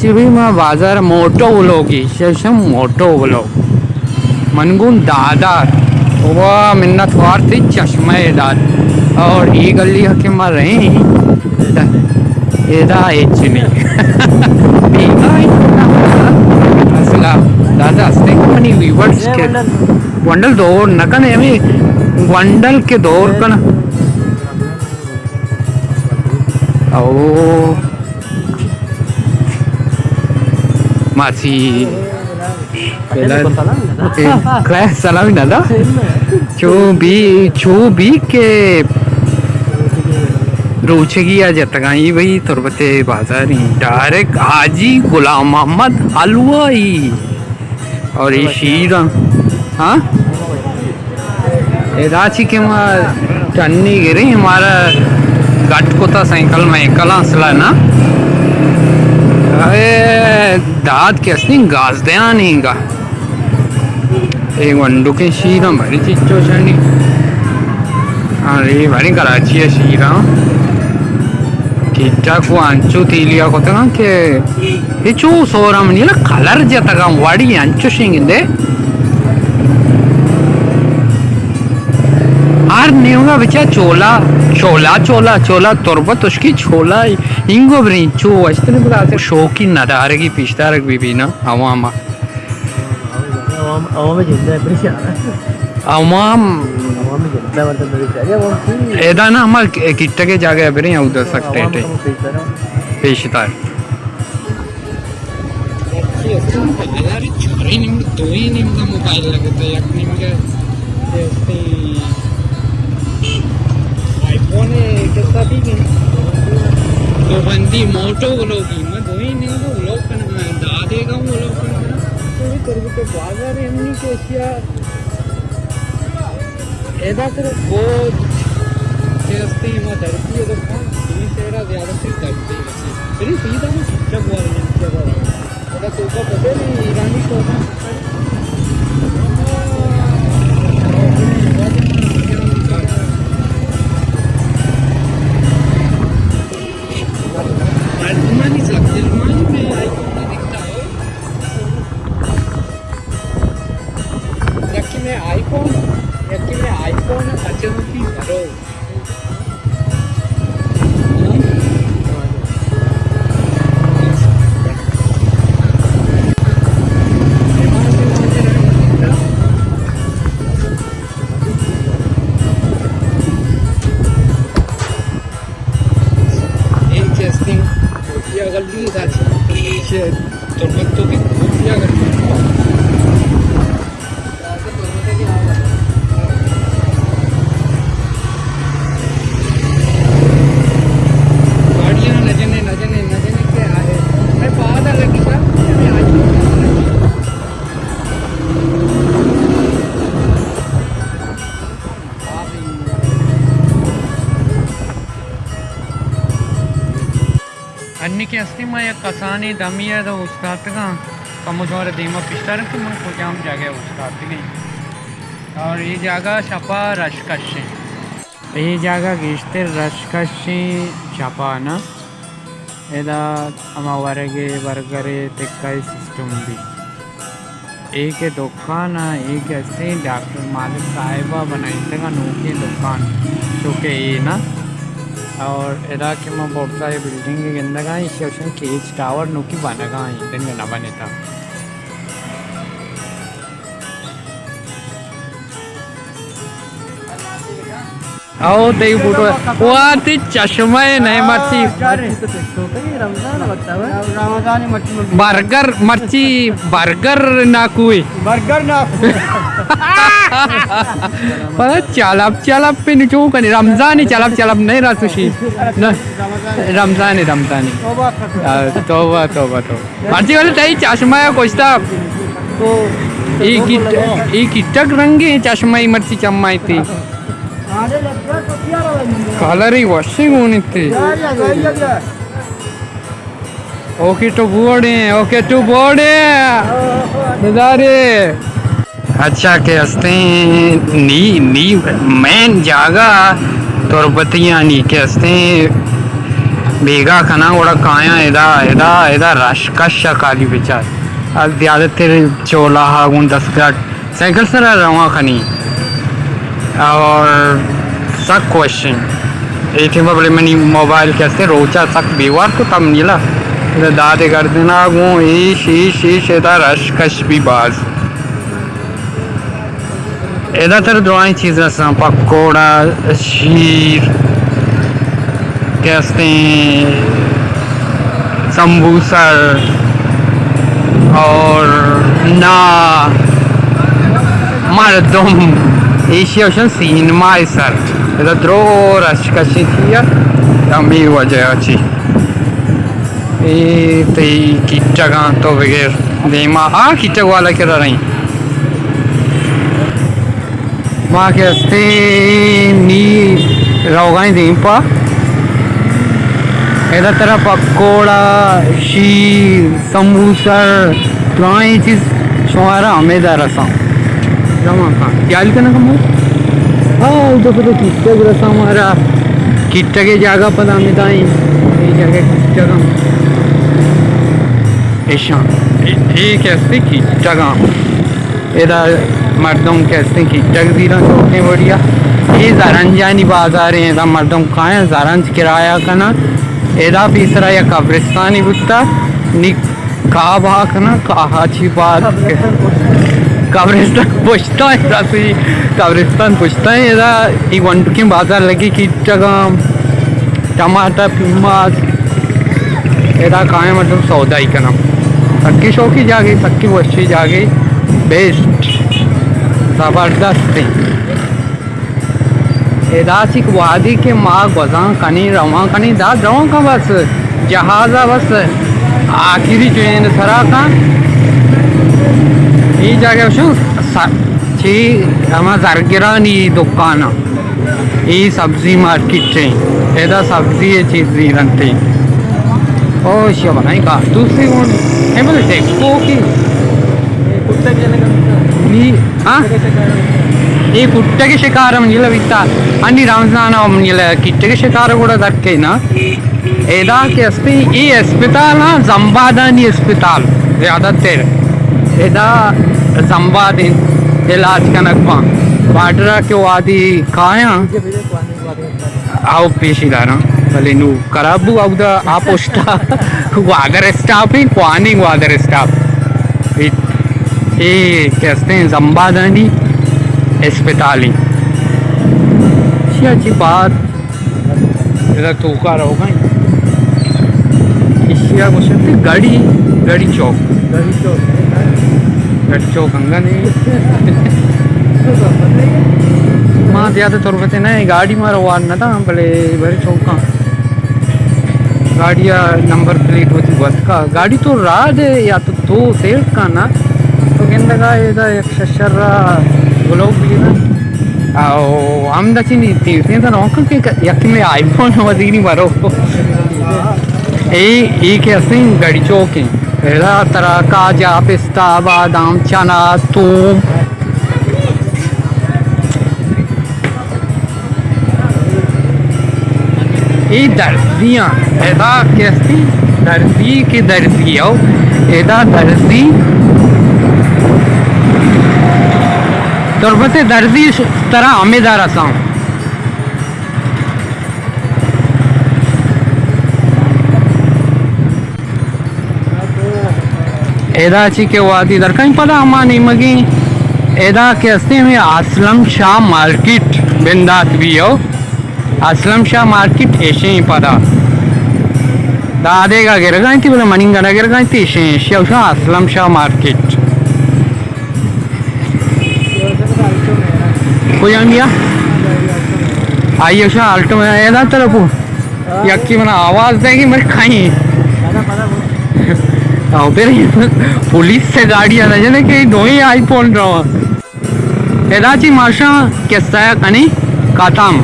چی بھی ما بازار موٹو ولوگی، ششم موٹو ولوگ۔ من گون دادار۔ واہ، منت وار تئی چشمہ داد۔ اور یہ گلی کہ ما رہے ہیں، ادا، ادا ہچ نہیں۔ بیگا ہی اصلا دادا ہستے کہ منی ویورز کے گونڈل دور نہ کنے، ہمیں گونڈل کے دور کنا۔ او ماسی۔ اے، کئے سلام نہ دا۔ چو بی، چو بی کہ روچگی آ جتگاں، ای بھئی تربت بازاری، ڈائریکٹ حاجی غلام محمد حلوائی۔ اور یہ شیر، ہاں؟ ادا چی کہ ما ٹنی گریں، مارا گٹ کتا سائیکل مائیکل اصلا نا۔ اے داد کہ ہستیں گاز دیانی گا۔ اے گونڈوکیں شیراں بڑی چچو شانی۔ ہاں، اے بڑی کراچی ءِ شیراں۔ ٹھیک ٹھاک وہ انچو تیلیا کتگاں کہ ہچو سورم نیلا، کلر جتگاں وڑی انچو شنگندے۔ ہر نیمگا بچا چولا، چولا، چولا، چولا، تربت اشکی چولا، اینگو برین چو وشتنے بلا شوقی ندارگی پیشدارگ بی بی نا عوام۔ عوام، عوام جندہ پریشان۔ عوام۔ عوام جندہ مطلب پریشان۔ عوام کی؟ ادا نا ہما کٹگ ءِ جاگہ بریں، اودا سک عوام ٹیٹے۔ کم پیشدار۔ پیشدار۔ چارے نیم، دوئی نیم کا موبائل لگتا ہے، یک نیم کا آئی فون ہے، کسا بھی گئے۔ دو بندی موٹو لوگی، میں دوئی نیم کو لوگ کرنا ہے، دادے کا وہ لوگ کرنا ہے۔ تو بھی تربت بازار ہے، ہم نہیں کہ اشیا ادا کرو، وہ کہ ہستے ما دھرتی ہے، تو کون سی سیرا زیادہ سے دھرتی ہے۔ پھر سیدھا میں چپ والا، چپ والا۔ ادا تو کا پتہ نہیں، ایرانی تو نا۔ مردمانی سب دلمانی میں آئی فون دکھتا ہو۔ یکی میں آئی فون، یکی میں آئی فون پچاسی برو۔ اے کہ ہستیں، یا گلی دا چہ تربت تو کہ یا گلی۔ گاڑیاں نہ جنے، نہ جنے، نہ جنے کہ آئے۔ میں پادا لگی تھا، میں آج انی کہ ہستیں ما یک کسانیں دمی ءَ اوشتاتگاں، کمو شمارا دیما پیشداریں کہ من کجام جاگہ ءَ اوشتاتگیں۔ اور اے جاگہ شپا رش کشیں۔ اے جاگہ گیشتر رش کشیں شپا نا۔ ادا ہما ورگے برگرے تکہ سسٹم بیت۔ اے کہ دکان ءَ، اے کہ ہستیں ڈاکٹر مالک صاحب ءَ بنائینتگ ءَ نوکیں دکان، چو کہ اے نا۔ اور ادا کہ ما بورسا اے بلڈنگ گندگ ءَ، ایشی ءَ گوشنت کیچ ٹاور نوکی بنگ ءَ ایں، دنگہ نہ بنتا۔ او تئی فوٹو وارتی چشمہ نئے مرچی۔ برگر مرچی، برگر ناکوئی۔ برگر ناکوئی۔ پر چلپ چلپ پہ نچو کنی، رمضانی چلپ چلپ نہیں رسوشی۔ نہ، رمضانی، رمضانی۔ توبہ، توبہ، توبہ۔ مرچی والے تئی چشمہ ءَ کشتا۔ ای کٹ-، ای کٹک رنگیں چشمہ ای مرچی چمائیتی۔ کالر ای وشی گونیتی۔ اوکے تو بورڈیں، اوکے تو بورڈیں۔ بدارے۔ اچھا کہ ہستیں نی، نی مین جاگہ تربتیانی کہ ہستیں بیگاہ کناں، گڑا کایاں ادا، ادا، ادا رش کش ءَ خالی بچار۔ ءُ زیادہ تر چولاہ ءَ گوں دستگٹ سائیکل سرا رواں کنی۔ اور سک وشیں۔ اے ٹیم ءَ بلے منی موبائل کہ استے روچا سک بیوار کت، ہم نیلا۔ ادا دادے گردنا گوں ایش، ایش، ایش، ادا رش کش بی باز۔ ادا تر درائیں چیز رساں، پکوڑا، شیر، کہ استیں سمبوسر اور نا مردم، ایشی اوشن سینما سر۔ ادا درو رش کشی چیا، ہمیں وجہ چی۔ اے تئی کیٹگاں تو بگر دیما، آ کیٹگ والا کرا رہی۔ ما کہ ہستیں نی روگائیں دیم پا۔ ادا ترا پکوڑا، شیر، سموسر، درائیں چیز شمارا ہمیدا رساں۔ زمان خان، خیال کنگ ہمو؟ ہاں، او تو پتہ کیٹگ رساں مارا۔ کیٹگ جاگہ پدا ہمیدائیں۔ اے جاگہ کیٹگ ہم۔ ایشاں۔ اے، اے کہ ہستی کیٹگاں۔ ادا مردم کہ ہستیں کیٹگ زیراں چوکیں وڑیا۔ اے زرنجانی بازاریں، ادا مردم کایاں زرنج کرایہ کناں۔ ادا پیسرا یک قبرستانی بوتا، نی کاہ بہا کناں، کاہا چی بات۔ قبرستان پشتا ہے، راسی قبرستان پشتا ہے۔ ادا ای ونڈکیں بازار لگی، کیٹگاں، ٹماٹر، پیماز، ادا کائیں مردم سودائی کناں۔ سکی شوقی جاگے، سکی وشی جاگے، بیسٹ، زبردست ہیں۔ ادا چک وادی کہ ما گوزاں کنی، روان کنی، داد روان کن بس، جہازا بس آخری ٹرین سرا کن۔ ای جاگہ شو س-، چی ہما زرگرانی دکان۔ اے سبزی مارکیٹ ایں۔ ادا سبزی ءِ چیز زیرنت ایں۔ او شبانائی کارتوس سے گون۔ اے بلے ٹیکو کی۔ نی، ہاں؟ اے کٹگ شکار ہم نیلا بیتا۔ انی رمضان ہم نیلا کٹگ شکار گوڑا درکے نا۔ ادا کہ ہستی اے اسپتال ہاں، زمبادانی اسپتال زیادہ تر۔ ادا زمباد انت، علاج کنگ باں۔ بارڈر کہ وادی کایاں۔ آؤ پیشی داراں، بلے نو خراب بو، اودا آ پشتا گوادر اسٹاپ ایں، کوانی گوادر اسٹاپ۔ اے، اے کہ ہستیں زمبادانی اسپتال ایں۔ شیا چی بات۔ ادا توکا روگا ایں۔ ایشیا گوشنت گڑی، گڑی چوک۔ گڑی چوک۔ گڑی چوک انگا نہیں۔ ما زیادہ تربت نہ، گاڑی مارا وار نہ دا، بلے بڑی چوکاں۔ گاڑی نمبر پلیٹ ہوتی بتکا۔ گاڑی تو راہ دے یا تو تو سیل کنا، تو گندگا ادا یک ششر را بلوک بھی نا۔ او ہم دچی نی تیرتیں تو نوکا کہ یکی میں آئی فون وزیری مرو۔ اے، اے کہ ہستیں گڑی چوک ایں۔ ادا ترا کاجا، پستہ، بادام، چنا، توم۔ اے درزیاں، ادا کہ ہستی درزی کہ درزی او، ادا درزی، تربت درزی ش-، ترا ہمیں دار اساں۔ ادا چی کہ وادی درکائیں پدا ہما نیمگی ادا کہ ہستیں ہمیں اسلم شاہ مارکیٹ بندات بھی ہو۔ اسلم شاہ مارکیٹ ایشیں پدا دادے گا گرگائیں تی بلے مننگا نہ گرگائیں تی ایشیں ایشی اوشا اسلم شاہ مارکیٹ۔ کوئی آنگیا؟ آئی اوشا آلٹو میں ادا طرف ہو۔ یکی منا آواز دے گی، مر کھائیں۔ او پھر پولیس سے گاڑی آنا جنے کہ دوئی آئی فون رہا۔ ادا چی ماشاں قصہ کنی ختم۔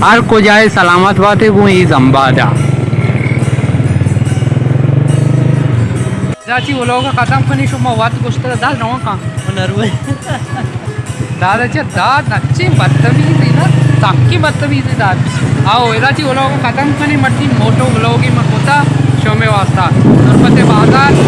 ہر کجائے سلامت باتے گوں ای زمبادا۔ ادا چی ولوگ ختم کنی، شما وقت گشتر دل روان کن۔ نروے۔ دادا چہ داد نچیں بدتمیزی نا۔ سکی بدتمیزی دار۔ آؤ، ادا چی ولاگ ختم کنی، مرچی موٹو ولاگی من کتا شمے واسطہ۔ تربت بازار،